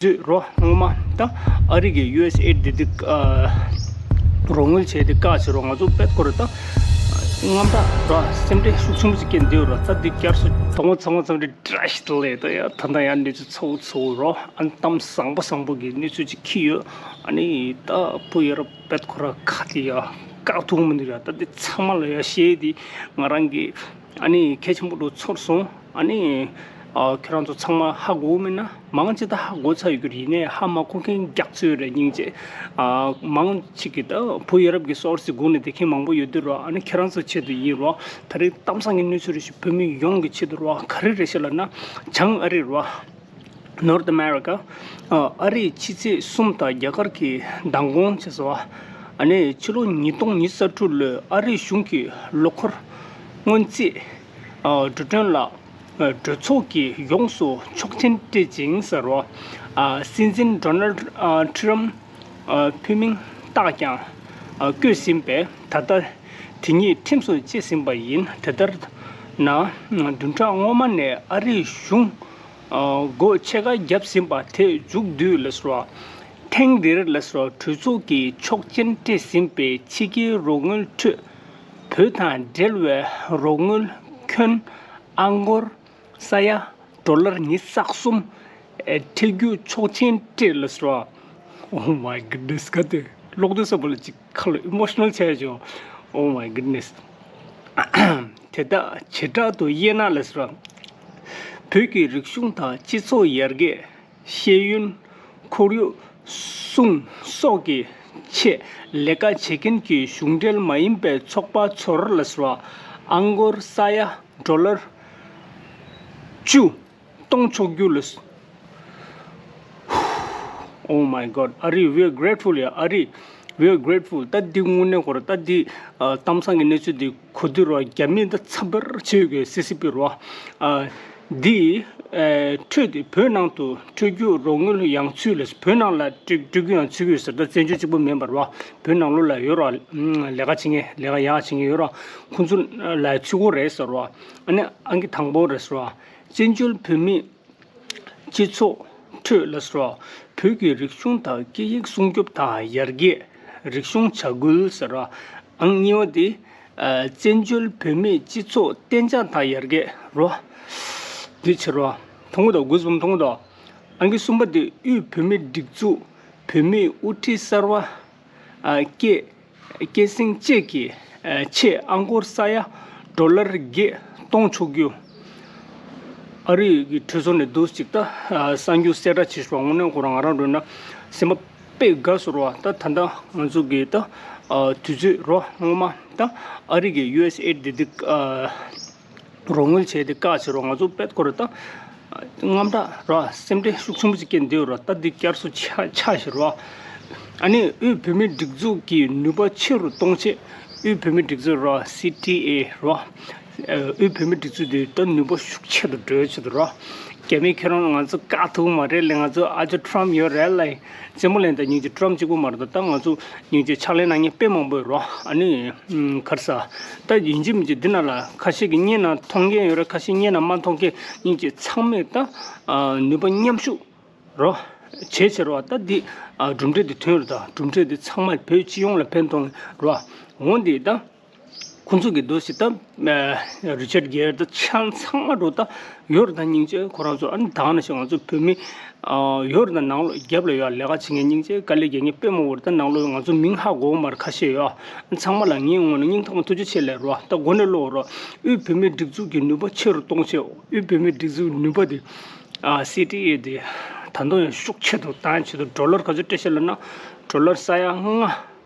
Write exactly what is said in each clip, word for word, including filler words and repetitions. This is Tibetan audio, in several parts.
དུས་རོ་སྔོན་མ་ད་ཨ་རི་གི་ཡུ་ཨེས་ཨེ་འདི་འདི་རོགས་དངུལ་བྱས་ཏེ་བཀག་བྱས་རོགས། ང་ཚོ་དཔེ་ཁོ་ར་ད་དངངས་སྐྲག་རོ་སེམས་ཁྲལ་ཤུགས་ཆེན་པོ་ཅིག་སྐྱེས་འདུག་རོ། ད་འདི་བསྐྱར་གསོ་དོ་དགོང་ཚང་མ་ཚང་འདི་བཀྲ་ཤིས་བདེ་ལེགས། ད་ཡ་ད་ལྟ་ཡང་གནས་ཚུལ་ཚ་བོ་ཚ་བོ་རོ། ཨ་ནི་གཏམ་བཟང་པོ་བཟང་པོ་གི་གནས་ཚུལ་ཅིག་འཁྱེར་ཡོད། ཨ་ནི་ད་བུ་ཡ་རབས་དཔེ་ཁོ་ར་ཁ་དེ་ཡ་བཀག་ཐུབ་མི་འདུག་ཡ། ད་འདི་ཚང་མ་ལ་ཡ་བཤད་དེ་ང་རང་གི་ཨ་ནི་གལ་ཆེན་པོ་འགྲོ་ཚོར་སོང་། ཨ་ནི་ཨ་ཁྱེད་རང་ཚོ་ཚང་མ་ཧ་གོ་མིན་ན་མང་ཆེ་ད་ཧ་གོ་ཚར་ཡོད་རྒྱུ་རེད། ཡིན་ནའི་ཧ་མ་གོ་མཁན་རྒྱག་ཚོད་རེད་སྙིང་རྗེ། ཨ་མང་ཆེ་གི་ད་བུ་ཡ་རབས་ཀྱི་སོར་སི་སྒུག་ནས་བསྡད་མཁན་མང་པོ་ཡོད་དུས་རོ། ཨ་ནི་ཁྱེད་རང་ཚོ་ཆེད་དུ་ཡིན་རོ། ད་རེས་གཏམ་བཟང་གི་གནས་ཚུལ་རེ་ཞིག་བོད་མི་ཡོངས་ཀྱི་ཆེད་དུ་རོ། ག་རེ་རེད་ཤག་ལབ་ན་བྱང་ཨ་རི་རོ། North America། ཨ་རིའི་ཕྱི་ཚེས་གསུམ་དང་རྒྱ་གར་གྱི་མདང་དགོང་བྱས་སོ། ཨ་ནི་ཕྱི་ལོ་ཉིས་སྟོང་ཉི་ཤུ་རྩ་དྲུག་ལོའི་ཨ་རིའི་གཞུང་གི་ལོ་འཁོར་སྔོན་རྩིས་ཨ་འགྲོ་གྲོན་ལ་ཨ་གྲོས་ཚོགས་ཀྱིས་ཡོངས་སུ་ཆོག་མཆན་སྤྲད་ཅིང་ཟེར་རོ། ཨ་སྲིད་འཛིན་Donald ཨ་Trump ཨ་ཕུལ་མིང་རྟགས་ཀྱང་ཨ་བཀོད་ཟིན་པས། ད་ལྟ་དེ་ཉིད་ཁྲིམས་སུ་བཅད་ཟིན་པ་ཡིན། དེ་ལྟར་ན་བདུན་ཕྲག་སྔོན་མ་ནས་ཨ་རིའི་གཞུང་སྒོ་ཕྱེད་ཀ་བརྒྱབ་ཟིན་པ་དེ་མཇུག་བསྡུས་ལ་སོགས། ཐེངས་འདིར་ལ་སོགས་གྲོས་ཚོགས་ཀྱིས་ཆོག་མཆན་སྤྲད་ཟིན་པའི་ཕྱི་རྒྱལ་རོགས་དངུལ་ཁྲོད་བོད་དང་འབྲེལ་བའི་རོགས་དངུལ་ཁྱོན་ཨང་སྒོར་ས་ཡ་ཌོ་ལར་ཉི་ཤུ་རྩ་གསུམ་ཨེ་སྤྲད་རྒྱུ་ཆོག་མཆན་སྤྲད་ལ་སོགས། Oh my goodness། ག་དེ་ཀློག་དུས་ཙམ་པ་ལ་ཅིག་ཁ་ལ་ཨི་མོ་ཤི་ནལ་ཆགས་བྱུང་། Oh my goodness། དེ་དག་བྱེ་བྲག་ཏུ་དབྱེ་ན་ལ་སོགས། བོད་ཀྱི་རིག་གཞུང་དང་སྤྱི་ཚོགས་ཡར་རྒྱས། ཤེས་ཡོན། ཁོར་ཡུག། སྲུང་སོགས་ཀྱི་ཆེད་ལས་ཀ་བྱེད་མཁན་གྱི་གཞུང་འབྲེལ་མ་ཡིན་པའི་ཚོགས་པ་ཚོར་ལ་སོགས། ཨང་སྒོར་ས་ཡ་ཌོ་ལར་བཅུ་གཏོང་ཆོག་རྒྱུ་ལ། Oh my God། ཨ་རི། We are grateful ཡ། ཨ་རི། We are grateful། ད་འདི་དངོས་གནས་ཁོ་ར་ད་འདི་ཨ་གཏམ་བཟང་གི་གནས་ཚུལ་འདི་གོ་དུས་རོ། རྒྱ་མི་ད་འཚམས་པར་བྱེད་ཡོད་གི་སི་སི་པི་རོ། ཨ་འདི་ཨ་ཁྲོད་དེ་བོད་ནང་དུ་སྤྲོད་རྒྱུ་རོགས་དངུལ་ཡང་ཚུད་ལ། བོད་ནང་ལ་སྤྲོད་སྤྲོད་རྒྱུ་ཡང་ཚུད་ཀྱི་ཡོད་ཟེར། ད་བཙན་བྱོལ་གཅིག་པུ་མིན་པར་རོ། བོད་ནང་ལོགས་ལ་ཡོད་རོ། ལས་ཀ་བྱེད་མཁན་ལས་ཀ་ཡག་བྱེད་མཁན་ཡོད་རོ། ཁོང་ཚོ་ལ་ཚུད་ཀྱི་རེད་ཟེར་རོ། ཨ་ནི་ཨང་ཀི་དང་པོ་རེད་ཟེར་རོ། བཙན་བྱོལ་བོད་མི་སྤྱི་ཚོགས་ཁྲོད་ལ་སོགས། བོད་ཀྱི་རིག་གཞུང་དང་སྐད་ཡིག་སྲུང་སྐྱོབ་དང་ཡར་རྒྱས། རིག་གཞུང་བྱ་འགུལ་ཟེར་བ། ཨང་གཉིས་པ་དེ་ཨ་བཙན་བྱོལ་བོད་མིའི་སྤྱི་ཚོགས་གཏན་འཇགས་དང་ཡར་རྒྱས་རོ། འདི་ཕྱིར་རོ། མཐོང་གི་འདུག་གུས་པ་མཐོང་གི་འདུག་ཨང་ཀི་གསུམ་པ་དེ་དབུས་བོད་མིའི་སྒྲིག་འཛུགས་བོད་མིའི་དབུ་ཁྲིད་གསར་བ། ཨ་སྐྱེད། སྐྱེད་སྲིང་བཅས་ཀྱི་ཨ་ཆེད་ཨང་སྒོར་ས་ཡ་ཌོ་ལར་བརྒྱད་གཏོང་ཆོག་རྒྱུ། ཨ་རི་གི་གྲོས་ཚོགས་ནས་འདུག་ཅིག་ད་ཨ་གསར་འགྱུར་གསལ་བསྒྲགས་བྱེད་ཤོག་དངོས་གནས་ཁོ་རང་ང་རང་འདྲ་ན་སེམས་པ་དཔེ་དགའ་སོང་རོ། ད་ད་ལྟ་ང་ཚོ་གི་ད་ཨ་དུས་ཚོད་རོ་སྔོན་མ་ད་ཨ་རི་གི་ཡུ་ཨེས་ཨེ་འདི་འདི་ཨ་རོགས་དངུལ་བྱས་ཏེ་བཀག་བྱས་རོགས། ང་ཚོ་དཔེ་ཁོ་ར་ད་དངངས་སྐྲག་རོ། སེམས་ཁྲལ་ཤུགས་ཆེན་པོ་ཅིག་སྐྱེས་འདུག་རོ། ད་འདི་བསྐྱར་གསོ་ཆགས་ཆགས་བཞིན་རོ། ཨ་ནི་དབུས་བོད་མིའི་སྒྲིག་འཛུགས་ཀྱི་ནུས་པ་ཆེ་རུ་གཏོང་ཆེད། དབུས་བོད་མིའི་སྒྲིག་འཛུགས་རོ། སི་ཊི་ཨེ་རོ། དབུས་བོད་མིའི་སྒྲིག་འཛུགས་འདི་ད་ནུས་པ་ཤུགས་ཆེ་རུ་འགྲོ་ཆེད་དུ་རོ། རྒྱ་མི་ཁྱེད་རང་ང་ཚོ་བཀག་ཐུབ་མ་རེད་ལས། ང་ཚོ་ཨ་ཅོ་ཊམ་ཡོད་རེད་ལས། རྩེད་མོ་ལེན་ད་སྙིང་རྗེ། ཊམ་གཅིག་པོ་མ་རེད། ད་ད་ང་ཚོ་སྙིང་རྗེ་ཕྱག་ལས་གནང་མཁན་དཔེ་མང་པོ་ཡོད་རོ། ཨ་ནི་ག་རེ་ཟ། ད་ཡིན་གཅིག་མིན་གཅིག་འདི་ནང་ལ་ཁ་ཤས་ཀྱི་བརྙན་ནང་མཐོང་མཁན་ཡོད་རེད། ཁ་ཤས་བརྙན་ནང་མ་མཐོང་མཁན་སྙིང་རྗེ། ཚང་མས་ད་ནུས་པ་མཉམ་ཞུགས་རོ། བྱས་བྱས་རོ། ད་འདི་གྲུབ་འབྲས་འདི་ཐོན་རེད། ད་གྲུབ་འབྲས་འདི་ཚང་མ་བོད་སྤྱི་ཡོངས་ལ་ཕན་ཐོགས་རོ། འོང་འདི་ད་ཁོང་ཚོ་གི་འདུག་སེ་ད་རི་ཆར་གྷེར་ད་ཆང་ཚང་མ་འགྲོ་ད་ཡོད་རེད། ད་སྙིང་རྗེ་ཁོ་རང་ཚོ། ཨ་ནི་ད་ནང་བཞིན་ང་ཚོ་བོད་མི་ཡོད་རེད། ད་ནང་ལོགས་རྒྱབ་ལ་ཡོད་ལས་ཀ་བྱེད་མཁན་སྙིང་རྗེ་དཀའ་ལས་རྒྱག་མཁན་དཔེ་མང་པོ་རེད། ད་ནང་ལོགས་ང་ཚོ་མིང་ཧ་གོ་མ་རེད་ཁ་ཤས་ཡོད། ཨ་ཚང་མ་ལ་ངའི་ངོས་ནས་སྙིང་ཐག་པ་ཐུགས་རྗེ་ཆེ་ལབ་རོ། ད་མགོ་ནས་ཀློག་རོ། དབུས་བོད་མིའི་སྒྲིག་འཛུགས་ཀྱི་ནུས་པ་ཆེ་རུ་གཏོང་ཆེད། དབུས་བོད་མིའི་སྒྲིག་འཛུགས་ནུས་པ་དེ་ཨ་སི་ཊི་ཨེ་དེ་ད་དུང་ཡང་ཤུགས་ཆེ་རུ་བཏང་ཆེད་དུ་ཌོ་ལར་ག་ཚོད་སྤྲད་ཤག་ལབ་ན་ཌོ་ལར་ས་ཡ་ལྔ།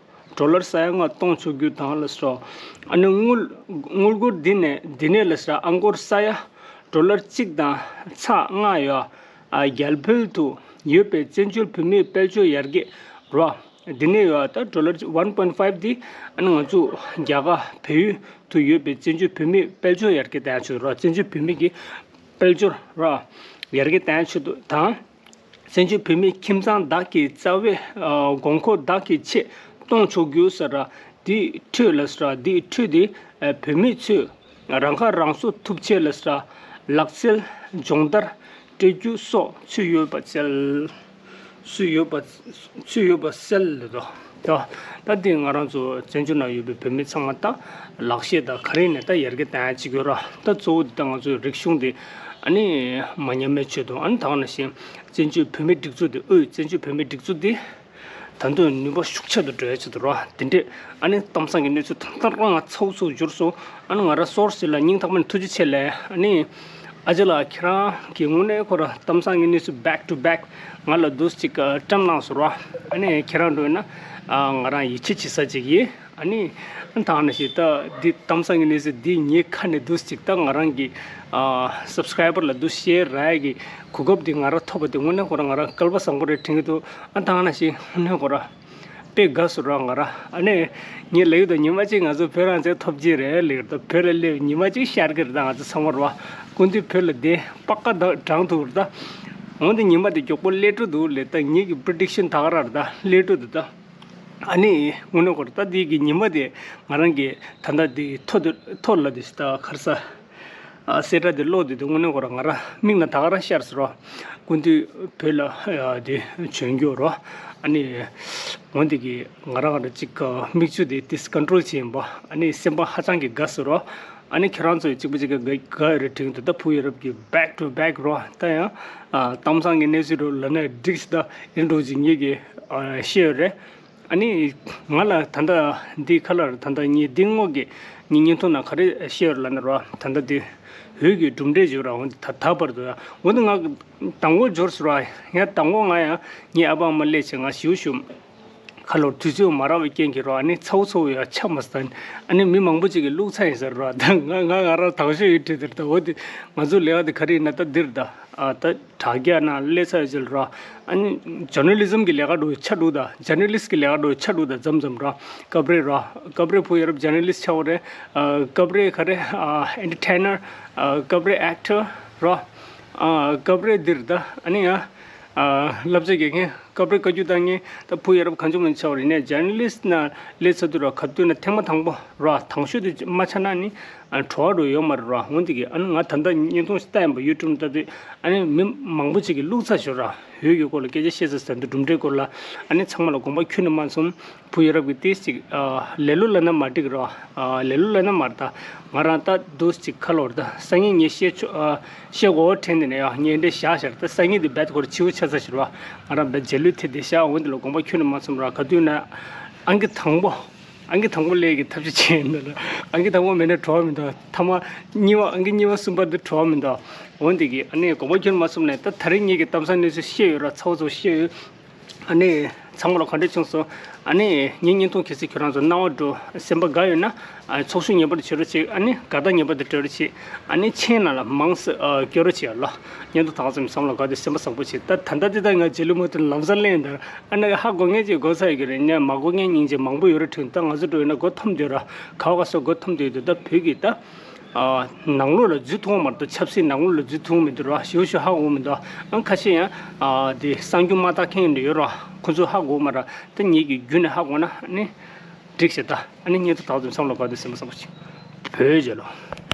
ཌོ་ལར་ས་ཡ་ལྔ་གཏོང་ཆོག་རྒྱུ་དང་ལ་སོགས། ཨ་ནི་དངུལ་དངུལ་སྒོར་འདི་ནས་འདི་ནས་ལ་སོགས་ཨང་སྒོར་ས་ཡ་ཌོ་ལར་གཅིག་དང་ཚེག་ལྔ་ཡོད། ཨ་རྒྱ་བལ་དུ་ཡོད་པའི་བཙན་བྱོལ་བོད་མིའི་དཔལ་འབྱོར་ཡར་རྒྱས་རོ། འདི་ནས་ཡོད། ད་ཌོ་ལར་ཝན་པོན་ཕའིབ་འདི་ཨ་ནི་ང་ཚོ་རྒྱ་གར་བལ་ཡུལ་དུ་ཡོད་པའི་བཙན་བྱོལ་བོད་མིའི་དཔལ་འབྱོར་ཡར་རྒྱས་བཏང་ཆོག་རོ། བཙན་བྱོལ་བོད་མི་གི་དཔལ་འབྱོར་རོ། ཡར་རྒྱས་བཏང་ཆོག་དང་། བཙན་བྱོལ་བོད་མིའི་ཁྱིམ་ཚང་བདག་གི་རྩ་བའི་ཨ་དགོས་མཁོ་བདག་གི་ཆེད་གཏོང་ཆོག་རྒྱུ་ཟེར་ར། དེའི་ཁྲོད་ལ་ཟེར་ར། དེའི་ཁྲོད་དེ་ཨ་བོད་མི་ཚོས་རང་ཁ་རང་གསོ་ཐུབ་ཆེད་ལ་ཟེར་ར། ལག་རྩལ་སྦྱོང་བརྡར་སྤྲད་རྒྱུ་སོགས་ཚུད་ཡོད་པ་གསལ། ཚུད་ཡོད་པ་ཚུད་ཡོད་པ་གསལ་ལེ་དོ། ད་ད་འདི་ང་རང་ཚོ་བཙན་བྱོལ་ནང་ཡོད་པའི་བོད་མི་ཚང་མ་ད་ལག་ཤེས་དང་ག་རེ་ནས་ད་ཡར་རྒྱས་གཏང་ཡ་གཅིག་ཡོད་ར། ད་གཙོ་བོ་འདི་ད་ང་ཚོའི་རིག་གཞུང་འདི་ཨ་ནི་མ་ཉམས་པའི་ཆེད་དུ། ཨ་ནི་ད་ག་ནང་བཞིན་བཙན་བྱོལ་བོད་མིའི་སྒྲིག་འཛུགས་འདི། དབུས་བཙན་བྱོལ་བོད་མིའི་སྒྲིག་འཛུགས་འདི་ད་དུང་ནུས་པ་ཤུགས་ཆེ་དུ་འགྲོ་ཡ་ཆེད་དུ་རོ། དེ་འདྲས་ཨ་ནི་གཏམ་བཟང་གི་གནས་ཚུལ་ད་ལྟ་རང་ང་ཚ་བོ་ཚ་བོ་གྱུར་སོང་། ཨ་ནི་ང་རང་སོར་སི་ལ་སྙིང་ཐག་པ་ནས་ཐུགས་རྗེ་ཆེ་ལེ། ཨ་ནི་ཨ་ཅེ་ལགས་ཁྱེད་རང་གི་དངོས་གནས་ཁོ་ར་གཏམ་བཟང་གི་གནས་ཚུལ་back to back ང་ལ་འདུག་ཅིག་བཀྲམ་གནང་སོང་རོ། ཨ་ནི་ཁྱེད་རང་འགྲོ་ཡིན་ན་ང་རང་ཡིད་ཆེས་བྱེད་ས་ཅིག་ཡིན། ཨ་ནི་ད་ག་ནང་བཞིན་ད་འདི་གཏམ་བཟང་གི་གནས་ཚུལ་འདི་ངའི་ཁ་ནས་འདུག་ཅིག་ད་ང་རང་གི་ཨ་subscriber ལ་འདུག་share རག་གི་གོ་སྐབས་འདི་ང་རང་ཐོབ་པ་འདི་དངོས་གནས་ཁོ་རང་ང་རང་སྐལ་པ་བཟང་པོ་རེད་དྲན་གྱི་འདུག། ཨ་ད་ག་ནང་བཞིན་དངོས་གནས་ཁོ་རང་དཔེ་དགའ་སོང་ར་ང་རང་། ཨ་ནི་ངས་ལབ་ཡོད་ད། ཉི་མ་གཅིག་ང་ཚོ་བོད་རང་བཙན་ཐོབ་ཀྱི་རེད་ལབ་ཡོད་ད། བོད་ལ་སླེབས་ཉི་མ་གཅིག་ཤར་གྱི་རེད་ད། ང་ཚོ་ཚང་མ་ར་སྐུ་མདུན་བོད་ལ་བསྡད་པ་ཀ་ད་དྲང་ཐུབ་རེད་ད། འོན་ཏེ་ཉི་མ་དེ་མགྱོགས་པོ་སླེབས་འགྲོ་འདུག་ལབ་ད། ངེད་ཀྱི་prediction ད་ག་ར་རེད་ད། སླེབས་འགྲོ་འདུག་ད། ཨ་ནི་དངོས་གནས་ཁོ་ར་ད་འདི་གི་ཉི་མ་དེ་ང་རང་གི་ད་ལྟ་འདི་ཐོ་དེ་ཐོ་ལ་དེ་ད་ག་རེ་ཟ། ཨ་གསལ་བསྒྲགས་དེ་ཀློག་དེ་དུས་དངོས་གནས་ཁོ་ར་ང་རང་མིག་ནང་ད་ག་ར་ཤར་སོང་རོ། སྐུ་མདུན་བོད་ལ་ཨ་དེ་བྱོན་རྒྱུ་རོ། ཨ་ནི་འོན་ཏེ་གི་ང་རང་ང་རང་ཅིག་མིག་ཆུ་དེ་དེ་control བྱེད་ཡིན་པ། ཨ་ནི་སེམས་པ་ཧ་ཅང་གི་དགའ་སོང་རོ། ཨ་ནི་ཁྱེད་རང་ཚོ་གཅིག་པ་གཅིག་ག་དགའ་ཡོད་རེད་དྲན་གྱི་འདུག། ད་བུ་ཡ་རབས་ཀྱི་back to back རོ། ད་ཡང་ཨ་གཏམ་བཟང་གི་གནས་ཚུལ་རོ་ལབ་ན་འགྲིག་ཤི། ད་ཨེ་འགྲོ་ཅིག་ངེད་ཀྱི་ཨ་ཤེས་ཡོད་རེད། ཨ་ནི་ང་ལ་ད་ལྟ་འདི་ཁ་ལར་ད་ལྟ་ངའི་འདི་སྔོན་གྱི་ངའི་བརྙན་ཐུང་ནང་ག་རེ་བཤད་ཡོད་ལབ་ན་རོ། ད་ལྟ་འདི་བོད་ཀྱི་གྲུབ་འབྲས་བརྗོད་ར། འོན་ཏེ་ད་ད་བར་དུ་ཡང་འོན་ཏེ་ང་དང་པོ་འབྱོར་སོང་ར། ཡང་དང་པོ་ང་ཡང་ངའི་ཨ་ཕ་ཨ་མ་སླེབས་བྱས་ང་ཞིའུ་ཞུ་ཁ་ལོར་དུས་ཚོད་མ་རག་པའི་རྐྱེན་གྱིས་རོ། ཨ་ནི་ཚ་བོ་ཚ་བོ་ཡང་ཆ་མ་ཟ། ཨ་ནི་མི་མང་པོ་ཅིག་གིས་བླུགས་ཚར་ཡིན་ཟེར་རོ། ད་ང་ང་ང་རང་དང་ཤོས་ཡིན་དྲན་དེར་ད། འོ་དེ་ང་ཚོ་ལས་ཀ་དེ་ག་རེ་ཡིན་ན་ད་འདིར་ད། ཨ་ད་དྲ་རྒྱ་ནང་སླེབས་ཚར་རྗེས་ར། ཨ་ནི་journalism གི་ལས་ཀ་འགྲོ་ཆ་འགྲོ་ད། journalist གི་ལས་ཀ་འགྲོ་ཆ་འགྲོ་ད། མཚམས་མཚམས་ར། སྐབས་རེ་ར། སྐབས་རེ་བུ་ཡ་རབས་journalist ཆགས་པ་རེད། ཨ་སྐབས་རེ་ག་རེ་ཨ་entertainer། ཨ་སྐབས་རེ་actor ར། ཨ་སྐབས་རེ་འདིར་ད། ཨ་ནི་ཡང་ཨ་བསླབ་བྱ་རྒྱག་མཁན། སྐབས་རེ་བཀའ་བཀྱོན་བཏང་མཁན། ད་བུ་ཡ་རབས་གང་བྱུང་མང་བྱུང་ཆགས་པ་རེད། ནས་journalist ནང་སླེབས་ཚར་དུས་ར་ག་དུས་ན་ཐེངས་མ་དང་པོ་ར། དང་ཤོས་དེ་མ་ཆགས་ན་ནི་ཨ་བྲོ་བ་འགྲོ་ཡོད་མ་རེད་ར། འོན་ཏེ་གི་ཨ་ནི་ང་ད་ལྟ་བརྙན་ཐུང་ཞིག་ལྟ་ཡིན་པ། YouTube ལྟ་དུས་ཨ་ནི་མི་མང་པོ་ཅིག་གིས་བླུགས་ཚར་ཤག་ར། བོད་ཀྱི་སྐོར་ལ་སྐད་ཆ་བཤད་ས་ཟེར་དུས་གྲུབ་འབྲས་སྐོར་ལ། ཨ་ནི་ཚང་མ་ལ་དགོངས་པ་ཁྱོན་ནས་མ་ཚོམས། བུ་ཡ་རབས་ཀྱི་ཏིས་ཅིག་ཨ་ལེ་ལོ་ལབ་ན་མ་འགྲིག་ར། ཨ་ལེ་ལོ་ལབ་ན་མ་རེད་ད། ང་རང་ད་འདུག་ཅིག་ཁ་ལོར་ད་སང་ཉིན་ངས་བཤད་ཆོག་ཨ་བཤད་དགོས་དྲན་དེ་ནས་ཡ་ངས་འདྲ་བཞག་ཤར། ད་སང་ཉིན་དེ་རྦད་ཁོ་ར་བྱིའུ་ཆ་ཚ་ཤར་བ། ང་རང་རྦད་རྗེས་ལུས་ཐེབས་བསྡད་ཤག། འོན་ཏེ་ལ་དགོངས་པ་ཁྱོན་ནས་མ་ཚོམས་ར། ག་དུས་ན་ཨང་ཀི་དང་པོ། ཨང་ཀི་དང་པོ་སླེབས་ཀྱི་ཐབས་ཤེས་བྱས་ཡིན་ན་ར། ཨང་ཀི་དང་པོ་མེད་ན་བྲོ་བ་མི་འདུག། ཐ་མ་གཉིས་པ། ཨང་ཀི་གཉིས་པ་གསུམ་པ་འདི་བྲོ་བ་མི་འདུག། འོན་ཏེ་གི་ཨ་ནི་དགོངས་པ་ཁྱོན་ནས་མ་ཚོམས་ནས། ད་ད་རེས་ངེད་ཀྱི་གཏམ་བཟང་གནས་ཚུལ་བཤད་ཡོད་ར། ཚ་བོ་ཚ་བོ་བཤད་ཡོད། ཨ་ནི་ཚང་མ་ལ་ག་འདྲ་བྱུང་སོང་། ཨ་ནི་ངའི་བརྙན་ཐུང་གལ་སྲིད་ཁྱོད་རང་ཚོ་སྣང་བ་འགྲོ། སེམས་པ་དགའ་ཡོད་ན་ཨ་ཚོགས་ཞུགས་ངེས་པར་དུ་བྱེད་རོགས་བྱེད། ཨ་ནི་དགའ་རྟགས་ངེས་པར་དུ་སྤྲད་རོགས་བྱེད། ཨ་ནི་མཆན་ནང་ལ་མང་ཙམ་ཨ་སྐྱོན་རོགས་བྱེད་ཡ་ལ། བརྙན་ཐུང་དག་ཙམ་བསམ་བློ་དགའ་དུས་སེམས་པ་བཟང་པོ་བྱེད། ད་ད་ལྟ་འདི་ད་ང་རྗེས་ལུས་མ་ཐོན་ལམ་སང་གླེང་དར། ཨ་ནི་ཧ་གོ་མཁན་ཅིག་གོ་ཚར་ཡོད་ཀྱི་རེད། ནས་མ་གོ་མཁན་སྙིང་རྗེ་མང་པོ་ཡོད་རེད་དྲན། ད་ང་ཚོ་འགྲོ་ཡོད་ན་མགོ་འཐོམ་དུས་ར། ག་བ་ག་ས་མགོ་འཐོམ་དུས་དུས་ད་བོད་ཀྱི་ད། ཨ་ནང་ལོགས་ལ་འཛུལ་ཐུབ་མ་རེད། ཆབ་སྲིད་ནང་ལོགས་ལ་འཛུལ་ཐུབ་མི་འདུག་ར། ཞེ་པོ་ཞིག་ཧ་གོ་མི་འདུག། ཨ་ཁ་ཤས་ཡང་ཨ་དེ་གསར་འགྱུར་མ་ལྟ་མཁན་ཡང་ཡོད་ར། ཁོ་ཚོ་ཧ་གོ་མ་ར། ད་ངེད་ཀྱིས་རྒྱུན་ནས་ཧ་གོ་ན་ཨ་ནི་འགྲིག་ཤག། ད་ཨ་ནི་བརྙན་ཐུང་དག་ཙམ་བསམ་བློ་དགའ་དུས་སེམས་པ་བཟང་པོ་བྱེད། བོད་རྒྱལ་ལོ།